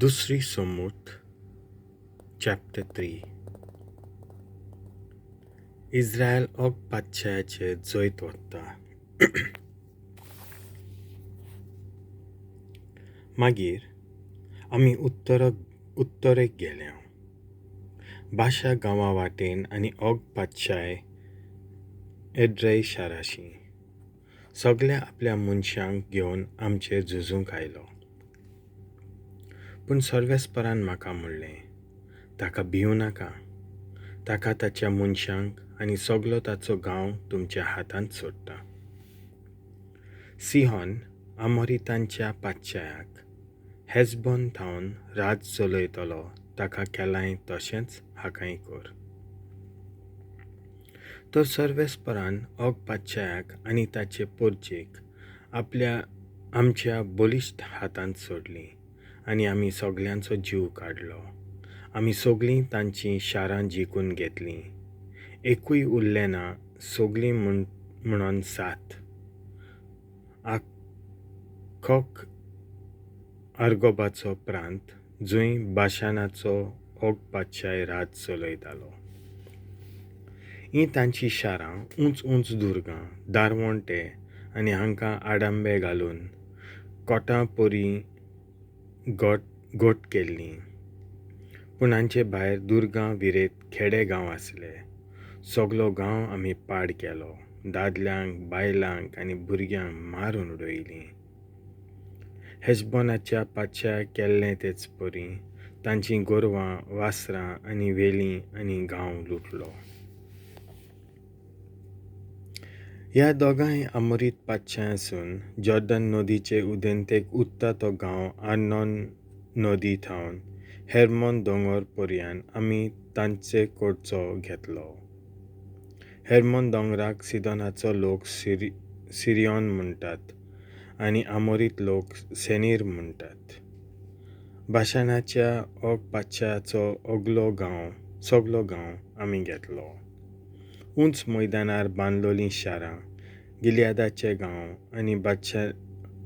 दुसरी सोमूत चॅप्टर 3. इस्रायल ओग पातशायाचेर जैत वता. मागीर आमी उत्तरेक गेले, बाशा गांवा वाटेन आनी ओग पातशाय एड्रेय शाराशी सगळ्या आपल्या मनशांक घेवन आमचेर झुजूंक आयलो. पूण सर्वेस्परान म्हाका म्हणलें, ताका भिवूं नाका, ताका ताच्या मनशांक आनी सगलो ताचो गांव तुमच्या हातांत सोडटा. सिहोन आमोरितांच्या पातशायाक हेजबोन थावन राज चलयतलो ताका केलाय तशेंच हाकाय कर. तर सर्वेस्परान ओग पातशायाक आनी ताचे पोरचेक आपल्या आमच्या बलिश्ट हातांत सोडली आनी आमी सगल्यांचो जीव काडलो. आमी सगळीं तांचीं शारां जिखून घेतलीं, एकूय उरलें ना, सगळीं म्हणून 7. आखोक आर्गोबाचो प्रांत जंय बाशानाचो ओग पातशाय राज चलयतालो. हीं तांचीं शारां, उंच उंच दुर्गां, दारवंटे आनी हांकां आडांबे घालून कोटां परी घट केल्लीं. पूण हांचे भायर दुर्गां विरेत खेडे गांव आसले. सगलो गांव आमी पाड केलो, दादल्यांक, बायलांक आनी भुरग्यांक मारून उडयलीं. हेशबोनाच्या पातशायाक केल्लें तेच परी तांचीं गोरवां, वासरां आनी वेलीं आनी गांव लुटलो. ह्या दोगांय आमोरीत पातशायांसून जॉर्डन नदीचे उदेंतेक उत्ता तो गांव आर्नोन नदी थावन हेर्मोन दोंगर पर्यान आमी तांचे कडचो घेतलो. हेर्मोन दोंगराक सिदोनाचो लोक सिरियोन म्हणटात आनी आमोरीत लोक सेनीर म्हणटात. बाशानाच्या ओग पातशायाचो सगलो गांव आमी घेतलो. उंच मैदानार बांदलोलीं शारां, गिलियादाचे गांव आनी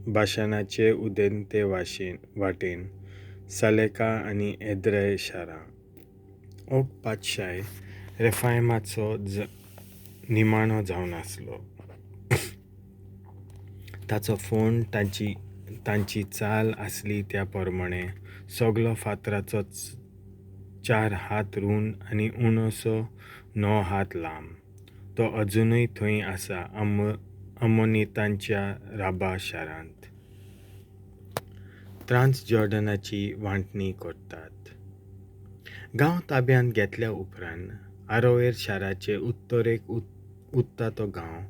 बाशानाचे उदेंते वाटेन सालेका आनी एद्रेय शारां. ओग पातशाय रेफायमाचो निमाणो जावन आसलो. ताचो फोंड तांची चाल आसली त्या प्रमाणे सगलो फातराचो 4 हात रूंद आनी उणोसो 9 हात लांब. तो अजुनूय थंय आसा, अमोनितांच्या राबा शारांत. ट्रान्स जॉर्डनाची वांटणी करतात. गांव ताब्यांत घेतल्या उपरांत आरोएर शाराचे उत्तरेक उत्ता तो गांव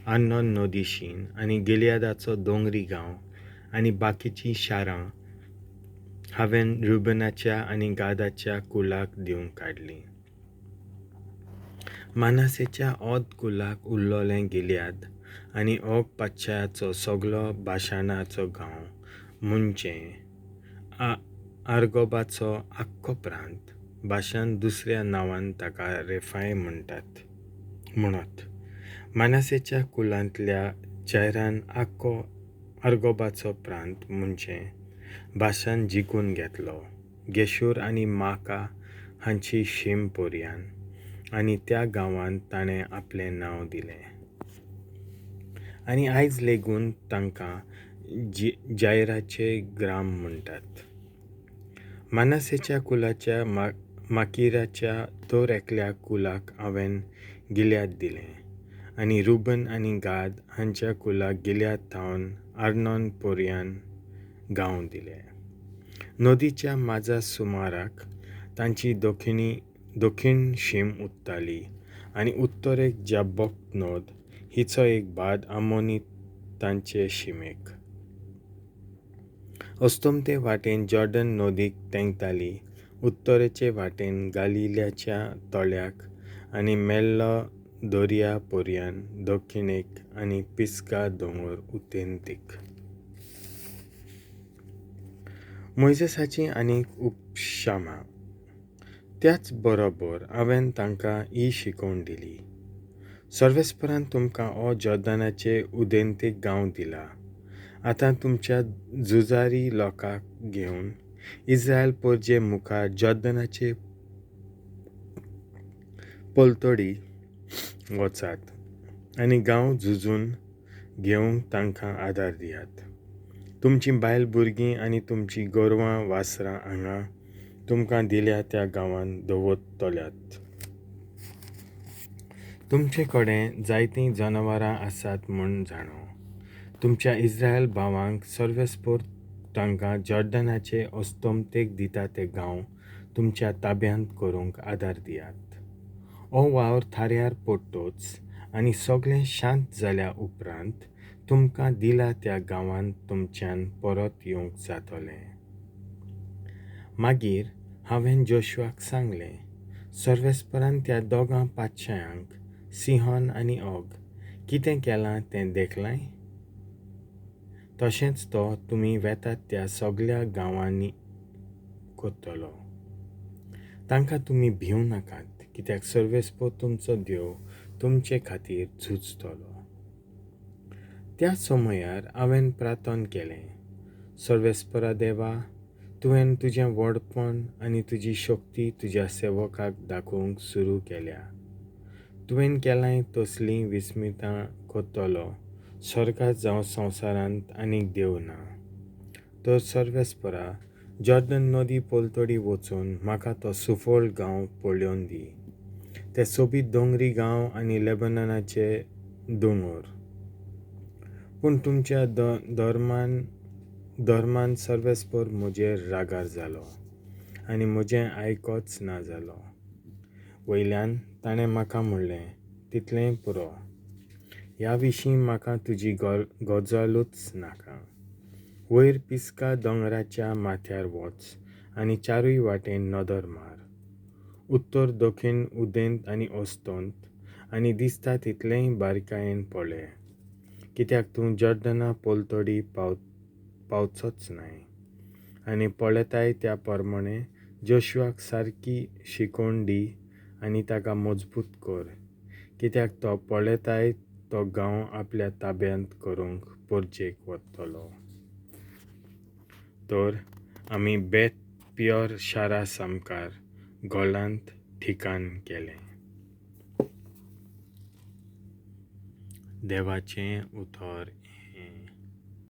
आर्नोन नदीशीन आनी गिलियादाचो दोंगरी गांव आनी बाकीचीं शारां हांवें रुबनाच्या आनी गादाच्या कुलाक दिवंक काडलीं. मानासेच्या ओद कुलाक उरलोलें गिलियाद आनी ओग पातशायाचो सगलो बाशानाचो गांव म्हणजे आर्गोबाचो आख्खो प्रांत, बाशान दुसऱ्या नांवान ताका रेफाय म्हणत. मानासेच्या कुलांतल्या जायरान आख्खो आर्गोबाचो प्रांत म्हणजे बाशान जिखून घेतलो, गेशूर आनी माका हांची शीम पर्यान, आनी त्या गांवांत ताणें आपलें नांव दिलें. आनी आयज लेगून तांकां जायराचे ग्राम म्हणटात. मानासेच्या कुलाच्या माकिराच्या दर एकल्या कुलाक हांवें गिलियाद दिलें आनी रुबन आनी गाद हांच्या कुलाक गिलियाद थावन आर्नोन पर्यान गांव दिले. नदीच्या माजा सुमाराक तांची दक्षिण शीम उत्ताली आनी उत्तरेक जाब्बोक नद हिचो एक बाद आमोनी तांचे शिमेक. अस्तमते वाटेन जॉर्डन नदीक तेंकताली, उत्तरेचे वाटेन गालिल्याच्या तळ्याक आनी मेल्लो दर्या पर्यान दक्षिणेक आनी पिस्गा दोंगर उदेंतेक. मोयजेसाची आनीक उपशामा. त्याच बरोबर हांवें तांकां ही शिकवण दिली, सर्वेस्परान तुमकां हो जॉर्डनाचे उदेंतेक गांव दिला. आतां तुमच्या झुजारी लोकांक घेवन इस्रायल परजे मुखार जॉर्दनाचे पलतडी वचात आनी गांव झुजून घेवंक तांकां आदार दियात. तुमचीं बायल भुरगीं आनी तुमचीं गोरवां वासरां हांगा तुमकां दिल्या त्या गांवांत दवरतल्यात. तुमचे कडेन जायतीं जनावरां आसात म्हूण जाणो. तुमच्या इस्रायल भावांक सर्वेस्पोर तांकां जॉर्दनाचे अस्तमतेक दिता ते गांव तुमच्या ताब्यांत करूंक आदार दियात. हो वावर थाऱ्यार पडटच आनी सगळें शांत जाल्या उपरांत तुमकां दिला त्या गांवांत तुमच्यान परत येवंक जातलें. मागीर हांवें जोशुआक सांगलें, सर्वेस्परान त्या दोगां पातशायांक, सिहोन आनी ओग, कितें केलां तें देखलांय? तशेंच तो तुमी वेतात त्या सगळ्या गांवांनी करतलो. तांकां तुमी भिवं नाकात, कित्याक सर्वेस्पर तुमचो देव तुमचे खातीर झुजतलो. त्या समयार हांवें प्रार्थन केलें, सर्वेस्परा देवा, तुवें तुजें व्हडपण आनी तुजी शक्ती तुज्या सेवकाक दाखोवंक सुरू केल्या. तुवें केलांय तसलीं विस्मितां करतलो स्वर्गांत जावं संवसारांत आनीक देव ना. तर सर्वेस्परा, जॉर्दन नदी पलतडी वचून म्हाका तो सुफळ गांव पळोवन दी, ते सोबीत दोंगरी गांव आनी लेबननाचे दोंगर. पूण तुमच्या धर्मान सर्वेस्पर म्हजेर रागार जालो आनी म्हजें आयकच ना जालो. वयल्यान ताणें म्हाका म्हणलें, तितलेंय पुरो, ह्या विशीं म्हाका तुजी गजालूच नाका. वयर पिस्का दोंगराच्या माथ्यार वच आनी चारूय वाटेन नदर मार, उत्तर, दक्षीण, उदेंत आनी अस्तंत, आनी दिसता तितलेंय बारकायेन पळय, कित्याक तूं जॉर्दना पलतडी पावचोच न्हय. आनी पळयताय त्या प्रमाणें जोशुआक सारकी शिकवण दी आनी ताका मजबूत कर, कित्याक तो पळयताय तो गांव आपल्या ताब्यांत करूंक परजेक वतलो. तर आमी बेत प्युअर शारा सामकार गोलांत ठिकाण केलें. देवाचें उतर